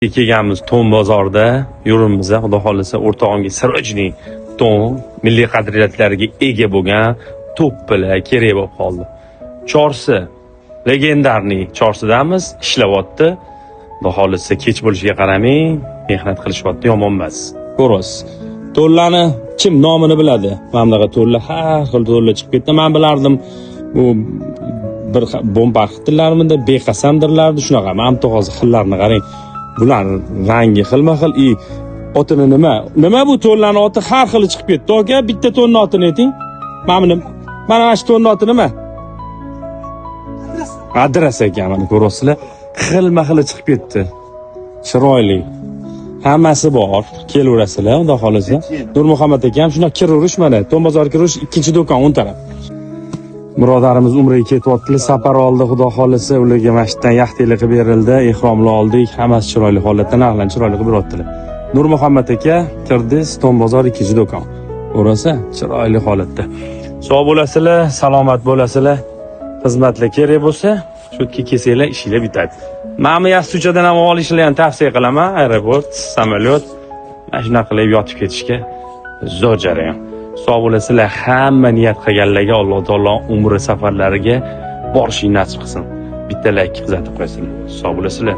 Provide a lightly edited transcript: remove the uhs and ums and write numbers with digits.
Kelganmiz to'n bozorda yuribmiz. Xudo xohlasa, o'rtog'imga срочный to'n, milliy qadriyatlarga ega bo'lgan to'ppilar kerak bo'lib qoldi. Chorsi, легендарный Chorsidamiz, ishlayapti. Xudo xohlasa, kech bo'lishiga qaramay mehnat qilishyapti, yomon emas. Ko'rasiz. To'nlarni kim nomini biladi? Mana bunaqa to'nlar, har xil to'nlar chiqib ketdi. Men bilardim, bu bir bombarxtillarmidi, beqasamdirlardi, shunaqa. Mana bu hozir xillarini qarang. Bular rangi xilma-xil и otini nima? Nima bu to'nlarni oti har xili chiqib ketdi, aka. Bitta to'nni otini ayting. Mana buni, mana shu to'nni oti nima? Adras ekan, mana ko'rasizlar. Xilma-xili chiqib ketdi. Chiroyli. Hammasi bor. Kelaverasizlar, xudo xolasa. Nurmuhammad aka ham shundoq kiraverish mana. To'n bozorga kiraverish, ikkinchi do'kon o'ng taraf. Birodarimiz umraga ketyaptilar, safar oldi, xudo xolasa, ularga masjiddan yaxtiylik qilib berildi, ehromli oldik, hammasi chiroyli holatda, narxlarni chiroyli qilib beryaptilar. Nurmuhammad aka, kirdingiz, To'n bozor ikkinchi do'kon. O'rasa chiroyli holatda. Sog' bo'lasizlar, salomat bo'lasizlar. Xizmatlar kerak bo'lsa, shu yerga kelsanglar, ishinglar bitadi. Mana bu yastuchadan ham olishlarni ham tavsiya qilaman. Aeroport, samolyot, mana shunaqa qilib yotib ketishga zo'r jarayon. Sog' bo'lasizlar, hamma niyat qilganlarga Alloh taolo umra safarlariga borishni nasib qilsin. Bitta layk qizatib qo'yasizlar. Sog' bo'lasizlar.